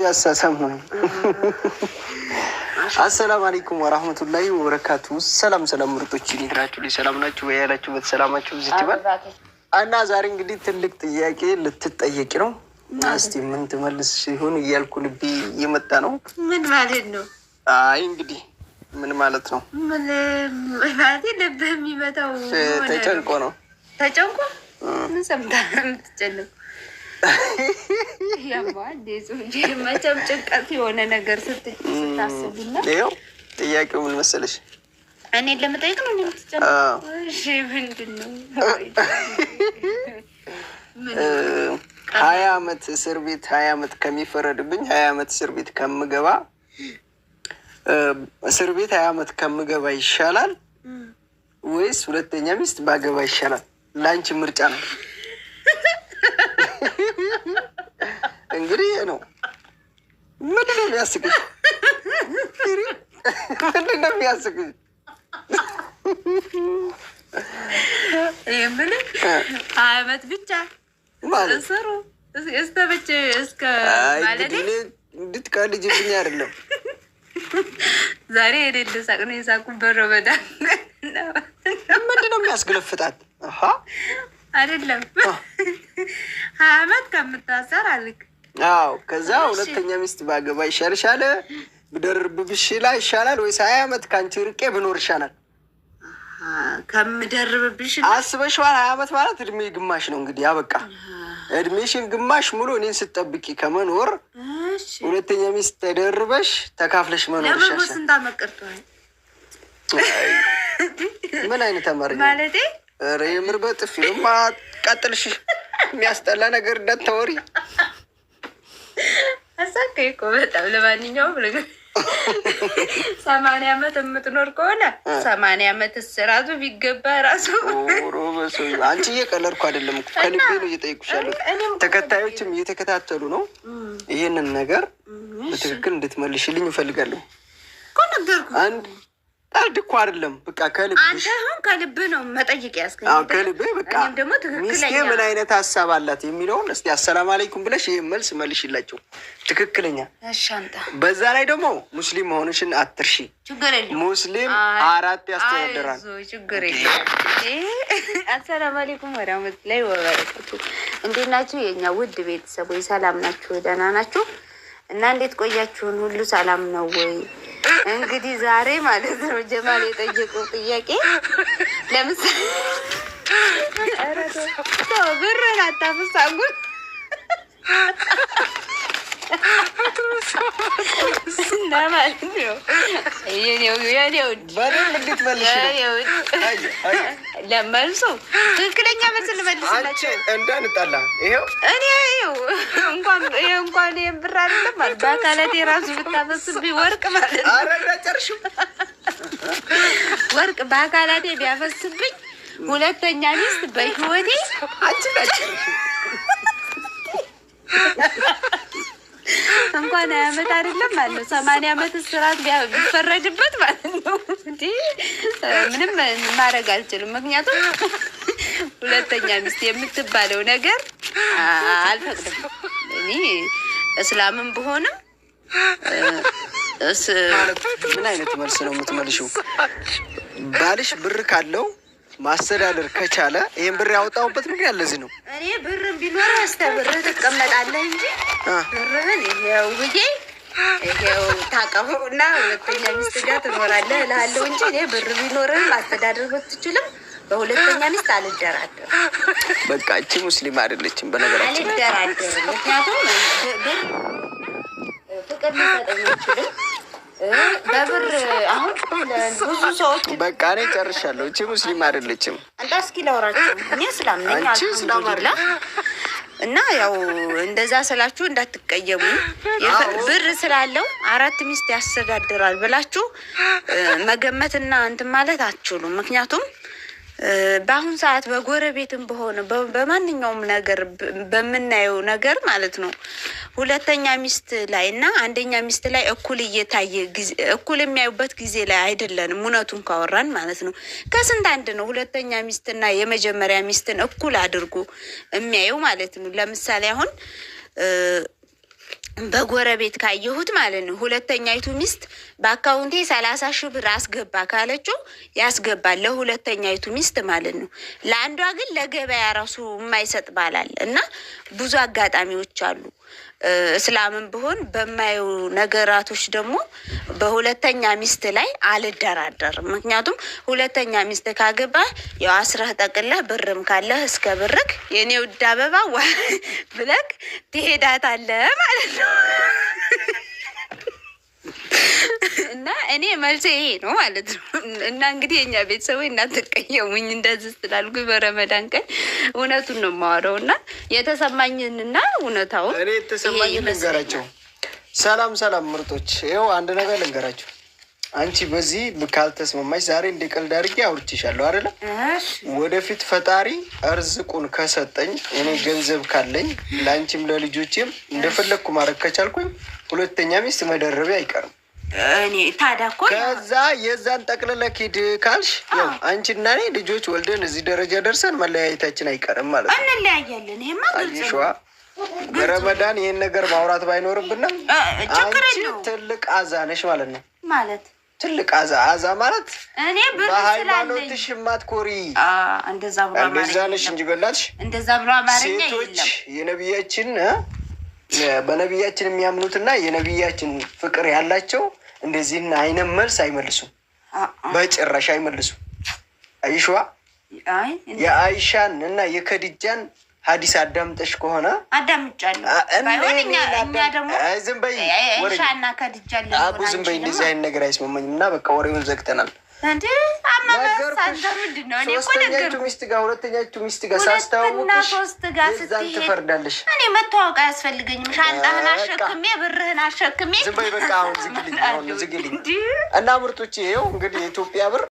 ያሳሳም ነው። አሰላም አለይኩም ወራህመቱላሂ ወበረካቱ። ሰላም ሰላም፣ ምርጦች እንዴት ናችሁ? ሰላም ናችሁ ወይ? ያላችሁበት ሰላማችሁ ብዝት ይበል እና ዛሬ እንግዲህ ትልቅ ጥያቄ ልትጠየቂ ነው። እስቲ ምን ትመልስ ሲሆን እያልኩ ልቤ እየመጣ ነው። ምን ማለት ነው? አይ እንግዲህ ምን ማለት ነው? ምን ማለት ልብህ የሚመታው ተጨንቆ ነው። ተጨንቆ ምን ሰምተህ ነው የምትጨነቀው? መቼም ጭንቀት የሆነ ነገር ስታስብና ይኸው ጥያቄው ምን መሰለሽ? እኔን ለመጠየቅ ነው የምትጨነቀው? እሺ ምንድን ነው? 20 አመት እስር ቤት 20 አመት ከሚፈረድብኝ 20 አመት እስር ቤት ከምገባ እስር ቤት 20 አመት ከምገባ ይሻላል ወይስ ሁለተኛ ሚስት ባገባ ይሻላል? ለአንቺ ምርጫ ነው። እንግዲህ ነው። ምንድን ነው የሚያስቅሽ? ምንድን ነው የሚያስቅሽ? የምልህ 20 አመት ብቻ ማለት እስሩ እስከ መቼ? እስከ ማለት እንድትቀልጂብኝ አይደለም። ዛሬ የሌለ ሳቅ ነው የሳቁበት። ረመዳን ምንድን ነው የሚያስገለፍጣት? አይደለም 20 አመት ከምታሰር አልክ። አዎ፣ ከዛ ሁለተኛ ሚስት ባገባ ይሻልሻል፣ ብደርብብሽ ላይ ይሻላል ወይስ 20 አመት ከአንቺ ርቄ ብኖር ይሻላል? ከምደርብብሽ አስበሽዋል? 20 አመት ማለት እድሜ ግማሽ ነው እንግዲህ አበቃ። እድሜሽን ግማሽ ሙሉ እኔን ስትጠብቂ ከመኖር ሁለተኛ ሚስት ተደርበሽ ተካፍለሽ መኖር ለመሞት ይሻልሻል። ስንት አመት ቀርቶሃል? ምን አይነት አማርኛ? ማለቴ ኧረ የምር በጥፊ ነው ቀጥልሽ። የሚያስጠላ ነገር እንዳታወሪ። አሳከኝ እኮ በጣም። ለማንኛውም 80 አመት የምትኖር ከሆነ 80 አመት እስራቱ ቢገባ ራሱ አንቺ እየቀለድኩ አይደለም እኮ ከልቤ ነው እየጠየኩሽ ያለሁት። ተከታዮችም እየተከታተሉ ነው። ይህንን ነገር በትክክል እንድትመልሽልኝ እፈልጋለሁ። እኮ ነገርኩህ። አንድ ቀልድ እኮ አይደለም። በቃ ከልብሽ አንተ አሁን ከልብህ ነው መጠየቅ ያስገኝ። አዎ ከልቤ በቃ እኔም ደግሞ ሚስቴ ትክክለኛ ምን አይነት ሀሳብ አላት የሚለውን እስቲ አሰላም አለይኩም ብለሽ ይህን መልስ መልሽላቸው ትክክለኛ። ሻንጣ በዛ ላይ ደግሞ ሙስሊም መሆንሽን አትርሺ። ችግር የለውም። ሙስሊም አራት ያስተዳድራል። አይዞህ ችግር የለውም። አሰላም አለይኩም ወራህመቱላሂ ወበረካቱ። እንዴት ናችሁ የእኛ ውድ ቤተሰቦች? ሰላም ናችሁ? ደህና ናችሁ? እና እንዴት ቆያችሁን? ሁሉ ሰላም ነው ወይ? እንግዲህ ዛሬ ማለት ነው ጀማል የጠየቀው ጥያቄ ለምሳሌ ብርን አታፍስ አጉል እና ማለት ነው የኔው በደንብ እንድትመልሽ ነው። ለመልሱ ትክክለኛ መልስ አንቺ ልመልስላቸው። እንዳንጣላ ይኸው እኔ ይኸው እንኳን ይኸው እንኳን ይሄን ብር አይደለም ማለት በአካላቴ ራሱ ብታፈስብኝ ወርቅ ማለት ነው። ኧረ እንዳጨርሽው ወርቅ በአካላቴ ቢያፈስብኝ ሁለተኛ ሚስት በህይወቴ አንቺ እንዳጨርሽው እንኳን 20 አመት አይደለም ማለት ነው 80 አመት እስራት ቢፈረድበት ማለት ነው እንዲህ ምንም ማድረግ አልችልም። ምክንያቱም ሁለተኛ ሚስት የምትባለው ነገር አልፈቅድም። እኔ እስላምም ብሆንም ምን አይነት መልስ ነው የምትመልሺው? ባልሽ ብር ካለው ማስተዳደር ከቻለ ይህን ብር ያወጣሁበት ምክንያት ለዚህ ነው። እኔ ብር ቢኖር እስከ ብርህ ትቀመጣለህ እንጂ ብርህን ይኸው ብዬ ይኸው ታቀፈውና ሁለተኛ ሚስት ጋር ትኖራለህ እልሃለሁ እንጂ እኔ ብር ቢኖርህም ማስተዳደር ብትችልም በሁለተኛ ሚስት አልደራደርም። በቃ እቺ ሙስሊም አይደለችም በነገራችን ላይ። አልደራደርም። ምክንያቱም ብር ፍቅር ሊሰጠኝ አይችልም። በብር አሁን ብዙ ሰዎች በቃ እኔ ጨርሻለሁ። እቺ ሙስሊም አይደለችም። አንተ እስኪ ላውራቸው። እኔ እስላም ነኝ አንቺ እስላም አልሐምዱሊላህ። እና ያው እንደዛ ስላችሁ እንዳትቀየሙ። ብር ስላለው አራት ሚስት ያስተዳድራል ብላችሁ መገመትና እንትን ማለት አትችሉም። ምክንያቱም በአሁን ሰዓት በጎረቤትም በሆነ በማንኛውም ነገር በምናየው ነገር ማለት ነው ሁለተኛ ሚስት ላይ እና አንደኛ ሚስት ላይ እኩል እየታየ እኩል የሚያዩበት ጊዜ ላይ አይደለንም። እውነቱን ካወራን ማለት ነው ከስንት አንድ ነው ሁለተኛ ሚስትና የመጀመሪያ ሚስትን እኩል አድርጎ የሚያየው ማለት ነው። ለምሳሌ አሁን በጎረቤት ካየሁት ማለት ነው። ሁለተኛይቱ ሚስት በአካውንቴ 30,000 ብር አስገባ ካለችው ያስገባል፣ ለሁለተኛይቱ ሚስት ማለት ነው። ለአንዷ ግን ለገበያ ራሱ የማይሰጥ ባላል እና ብዙ አጋጣሚዎች አሉ። እስላምን ብሆን በማየው ነገራቶች ደግሞ በሁለተኛ ሚስት ላይ አልደራደርም። ምክንያቱም ሁለተኛ ሚስት ካገባ ያው አስረህ ጠቅለህ ብርም ካለህ እስከ ብርክ የኔ ውድ አበባ ብለክ ትሄዳታለህ ማለት ነው። እና እኔ መልሴ ይሄ ነው ማለት ነው። እና እንግዲህ የኛ ቤተሰቦች እንዳትቀየሙኝ እንደዚህ ስላልኩኝ በረመዳን ቀን እውነቱን ነው የማወራው እና የተሰማኝንና እውነታውን እኔ የተሰማኝን ልንገራቸው። ሰላም ሰላም ምርጦች፣ ይኸው አንድ ነገር ልንገራቸው። አንቺ በዚህ ካልተስማማች ዛሬ እንደ ቀልድ አድርጌ አውርቼሻለሁ አይደለ? ወደፊት ፈጣሪ እርዝቁን ከሰጠኝ እኔ ገንዘብ ካለኝ ለአንቺም ለልጆቼም እንደፈለግኩ ማድረግ ከቻልኩኝ ሁለተኛ ሚስት መደረቤ አይቀርም። እኔ ታዲያ እኮ ከዛ የዛን ጠቅልለህ ሂድ ካልሽ ያው አንቺና እኔ ልጆች ወልደን እዚህ ደረጃ ደርሰን መለያየታችን አይቀርም ማለት ነው። እንለያያለን። ይሄማ ግልጽ አየሽዋ፣ በረመዳን ይህን ነገር ማውራት ባይኖርብንም ችግር አንቺ የለውም ትልቅ አዛ ነሽ ማለት ነው። ማለት ትልቅ አዛ፣ አዛ ማለት እኔ ብር ስላለኝ በሃይማኖትሽ የማትኮሪ እንደዛ ብሎ እንደዛ ነሽ እንጂ በላትሽ እንደዛ ብሎ አማርኛ ሴቶች የለም። የነቢያችን በነቢያችን የሚያምኑትና የነቢያችን ፍቅር ያላቸው እንደዚህን አይነት መልስ አይመልሱም፣ በጭራሽ አይመልሱም። አይሽዋ የአይሻን እና የከድጃን ሀዲስ አዳምጠሽ ከሆነ አዳምጫለሁ። ባይሆን እኛ ደግሞ ዝም በይ አይሻና ከድጃ አቡ ዝም በይ፣ እንደዚህ አይነት ነገር አይስማማኝም እና በቃ ወሬውን ዘግተናል። እንዴ አማመስ አንተ ምንድን ነው? እኔ እኮ ሶስተኛቱ ነገርኩህ። ሚስት ጋር ሁለተኛቱ ሚስት ጋር ሁለትና ሳስተዋውቅሽ ሶስት ጋር የዛን ስትሄድ ትፈርዳለሽ። እኔ መተዋወቅ አያስፈልገኝም። ሻንጣህን በቃ። አሸክሜ ብርህን አሸክሜ ዝም በይ በቃ አሁን ዝግልኝ፣ አሁን ዝግልኝ። እንዲህ እና ምርጦች ይኸው እንግዲህ የኢትዮጵያ ብር